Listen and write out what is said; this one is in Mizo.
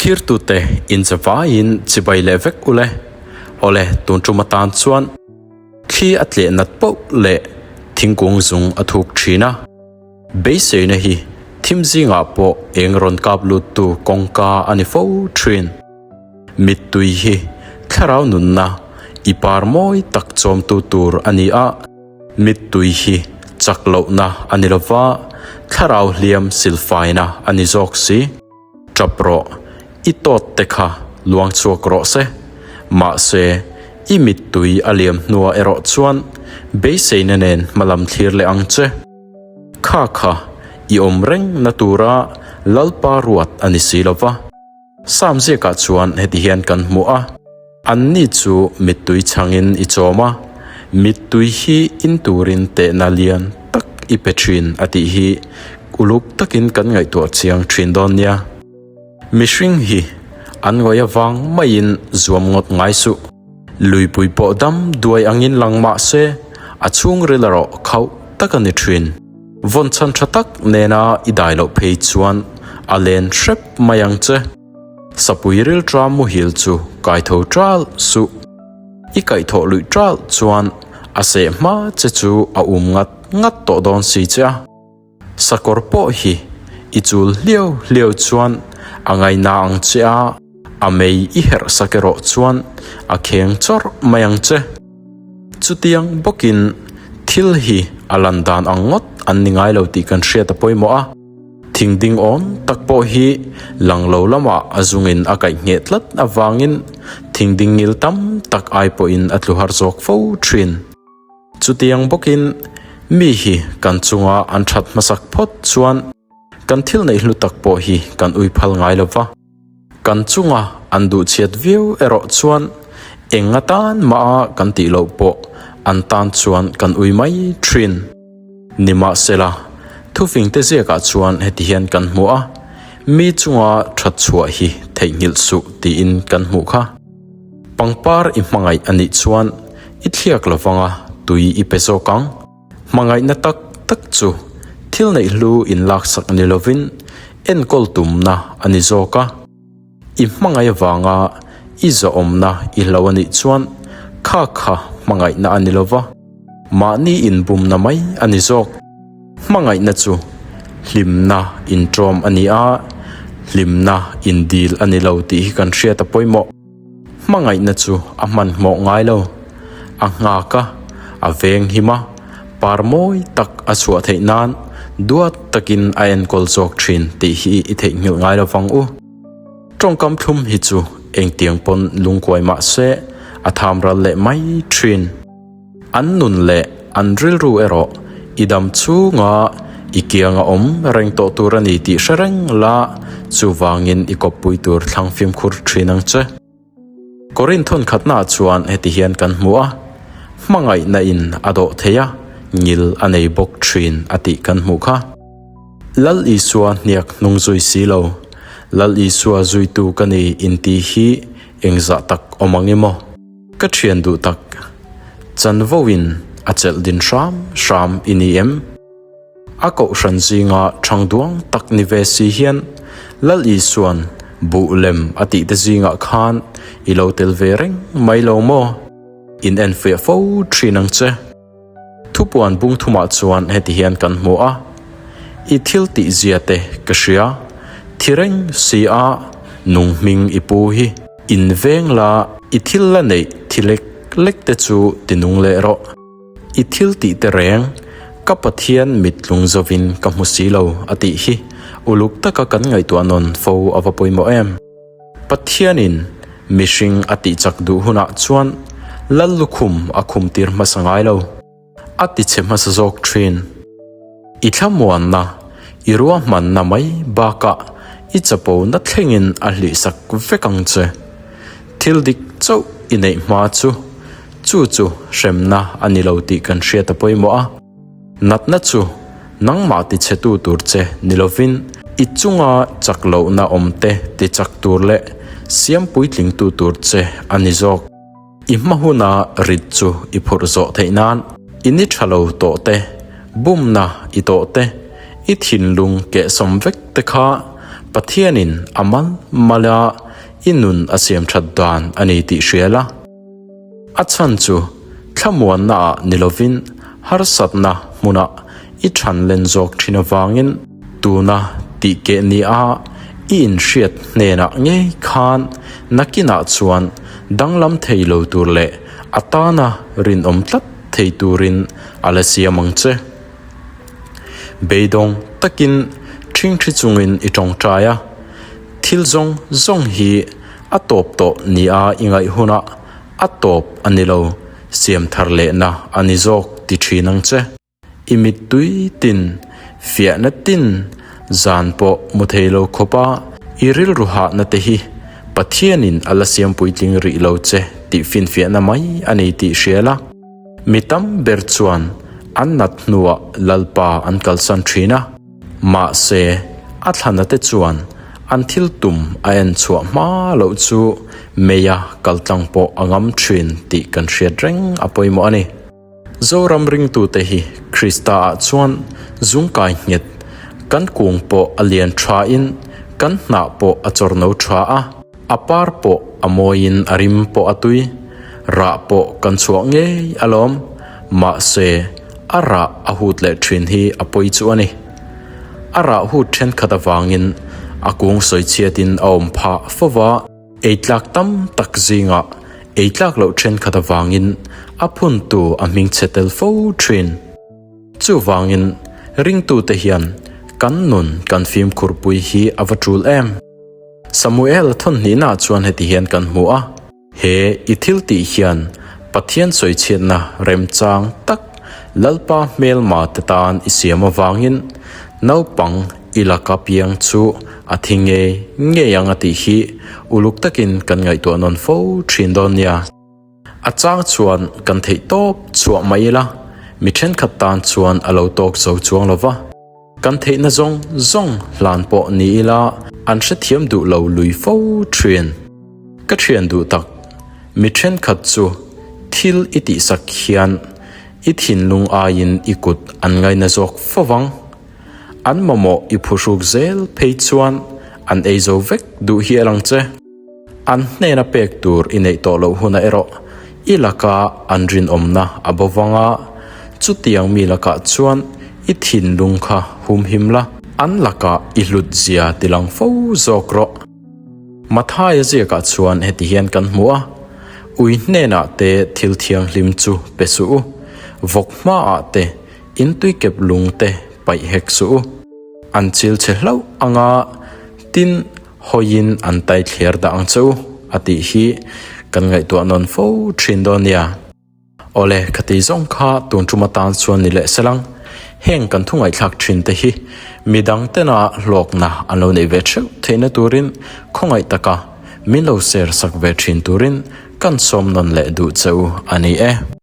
Thlirtute inzavaiin chibai leh vek ule. Awle, tun tum atan chuan thli a tleh nat poh leh thingkung zung a thuk thin a. Beiseina hi thim zingah pawh eng rawn kap luttu kawngka a ni fo thin. Mittui hi thlarau nunna i par mawi tak chawmtu tur a ni a. Mittui hi chak lohna a ni lova, thlarau hliam silfaina a ni zawk si. Tap rawh, i tawt te kha luang chhuak rawh se. Mahse, i mittui a liam hnuah erawh chuan beiseina nen hmalam thlir leh ang che. Kha kha, i awm reng na tura Lalpa ruat a ni si lova. Sam ziakah chuan heti hian kan hmu a, Anni chu mittui chhangin i chawm a, mittui hi in turin tehna lian tak i pe thin a tih hi uluk takin kan ngaihtuah chiang thin dawn nia. Mihring hi an ngawih avang maiin zuam ngawt ngai suh. Luipui pawh dam duai angin lang mah se, a chhungril erawh khauh tak a ni thin. Vawn chhan tha tak nena i dai loh phei chuan a len hrep mai ang che. Sapui rilṭa muhil chu kaitho ṭalh suh. I kaihthawh luih ṭalh chuan a seh hma che chu a um ngat ngat tawh dawn si che a. Sakawr pawh hi i chul hliau hliau chuan a ngaina ang che a, a mei i herh sak erawh chuan a kheng chawrh mai ang che. Chutiang bawkin thil hi a lan dan ang ngawt an ni ngai lo tih kan hriat a pawimawh a, thing ding awm tak pawh hi lang lo lamah a zungin a kaih ngheh tlat avangin thing ding ngil tam tak ai pawhin a tlu har zawk fo thin. Chutiang bawkin mi hi kan chunga an that hmasak phawt chuan kan thil neih hlu tak pawh hi kan ui phal ngai lo va. Kan chunga an duh chhiat viau erawh chuan eng atan mah kan tih loh pawh an tan chuan kan ui mai thin. Nimahsela, thufingte ziakah chuan heti hian kan hmu a, Mi chunga that chhuah hi theihnghilh suh tiin kan hmuh kha. Pangpar i hmangaih a nih chuan i thliak lovanga tui i pe zawk ang. Hmangaihna tak tak chu thil neih hlu inlaksak ni lovin enkawl tumna a ni zawk a. I hmangaih avanga i zawhawmna i hlo a nih chuan kha kha hmangaihna a ni lova, mahni inbumna mai a ni zawk. Hmangaihna chu hlimna inṭawm a ni a, hlimna indil a ni lo tih hi kan hriat a pawimawh. Hmangaihna chu a hmanhmawh ngai lo. A nghak a, a veng him a, par mawi tak a chhuah theih nan duat takin a enkawl zawk thin tih hi i theihnghilh ngai lo vang u. Tawngkam thlum hi chu engtiang pawn lungkuai mah se a tham ral leh mai thin. An nun leh an rilru erawh i dam chhunga i kianga awm reng tawh tur a ni tih hre reng la, chuvangin i kawppui tur thlang fimkhur thin ang che. Korinth thawn khatnaah chuan heti hian kan hmu a, Hmangaihna in a dawh thei a, ngil a nei bawk thin a tih kan hmuh kha. Lal Isua hniak hnung zui si lo, Lal Isua zuitu ka ni intih hi engzah tak awm ang i maw? Ka thian duh tak, chanvo in a chelh din hram hram i ni em? A kohhran zinga thang duang tak ni ve si hian Lal Isuan buh lem a tih te zingah khan i lo tel ve reng mai lo maw? In enfiah fo thin ang che. Thupuan bung thumah chuan heti hian kan hmu a, I thil tih zia te ka hria, thi reng si a nung hming i pu hi in veng la, i thil la neih thi lek lek te chu ti nung leh rawh. I thil tih te reng ka Pathian mit tlung zovin ka hmu si lo a tih hi uluk taka kan ngaihtuah nawn fo a va pawimawh em. Pathianin mihring a tihchak duh hunah chuan Lal lukhum a khumtir hmasa ngai lo, a tichhe hmasa zawk thin. I thlamuanna, i ruahmanna mai bakah i chapona thlengin a hlihsak vek ang che. Thil dik chauh i neih hma chu, chu chu hremna a ni lo tih kan hriat a pawimawh a. Natna chu nangmah tichhetu tur che ni lovin i chunga chak lohna awmte tichak tur leh siam puitlingtu tur che a ni zawk. I hma huna rit chu i phurh zawh theih nan i ni tha lo tawh te, bumna i tawh te, i thinlung kehsawm vek te kha. Pathianin a mal mala i nun a siam that dan a ni tih hria la. A chhan chu thlamuanna ah ni lovin harsatna hmunah i than len zawk thin avangin tuna tih keh ni a i inhriat hnenah ngei khan nakinah chuan danglam thei lo tur leh a tana rinawm tlat thei turin a la siam ang che. Beidawng takin ṭhingṭhi chungin i ṭawngṭai a, thil zawng zawng hi a tawp tawh nia i ngaih hunah a tawp a ni lo, siam thar lehna a ni zawk ti ṭhin ang che. I mittui tin, fiahna tin, zan pawh mu thei lo khawpa i rilru hahna te hi Pathianin a la siam puitling rih lo che tih finfiahna mai a ni tih hria la. Mi tam ber chuan an nat hnuah Lalpa an kalsan thin a, mahse a thlana te chuan an thil tum a en chhuah hma loh chu meia kaltlang pawh a ngam thin tih kan hriat reng a pawimawh a ni. Zoram ringtute hi Krista ah chuan zungkai nghet, kan kung pawh a lian tha in kan hnah pawh a chawrno tha a, A par pawh a mawiin a rim pawh a tui, rah pawh kan chhuah ngei alawm, mahse a rah a hut leh thin hi a pawi chu a ni. A rah hut thenkhat avangin a kung sawichhiatin a awm phah fo va, eitlak tam tak zingah eitlak loh thenkhat avangin a phuntu a hmingchhe tel fo thin. Chuvangin ringtute hian kan nun kan fimkhurpui hi a va tul em. Samuel thawn hnihnaah chuan heti hian kan hmu a, He i thil tih hian Pathian sawichhiatna remchang tak Lalpa hmelma te tan i siam avangin naupang i laka piang chu a thi ngei ngei ang a tih hi uluk takin kan ngaihtuah nawn fo thin dawn nia. A chang chuan kan theih tawp chhuah mai ila, mi thenkhat tan chuan a lo tawk zo chuang lo va. Kan theihna zawng zawng hlan pawh ni ila an hrethiam duh lo lui fo thin. Ka thian duh tak, mi thenkhat chu thil i tihsak hian i thinlung aiin i kut an ngaina zawk fo vang. An mamawh i phuhruk zel phei chuan an ei zo vek duh hial ang che. An hnena pek tur i neih tawh loh hunah erawh i laka an rinawmna a bo vang a, chutiang mi lakah chuan i thinlung kha humhim la, an lakah i hlut zia tilang fo zawk rawh. Mathaia ziakah chuan heti hian kan hmu a, Ui hnenah te thil thianghlim chu pe suh u, vawk hmaah te intuikep lung te paih hek suh u. An chil che hlauh anga tin Hawiin an tai thler dah ang che u a tih hi kan ngaihtuah nawn fo thin dawn nia. Awle, ka tei zawng kha tun tum atan chuan ni leh selang. Heng kan thu ngaihthlak thin te hi midang tena hlawkna an lo neih ve theuh theihna turin khawngaih taka min lo share sak ve thin turin kan sawm nawn leh duh che u a ni e.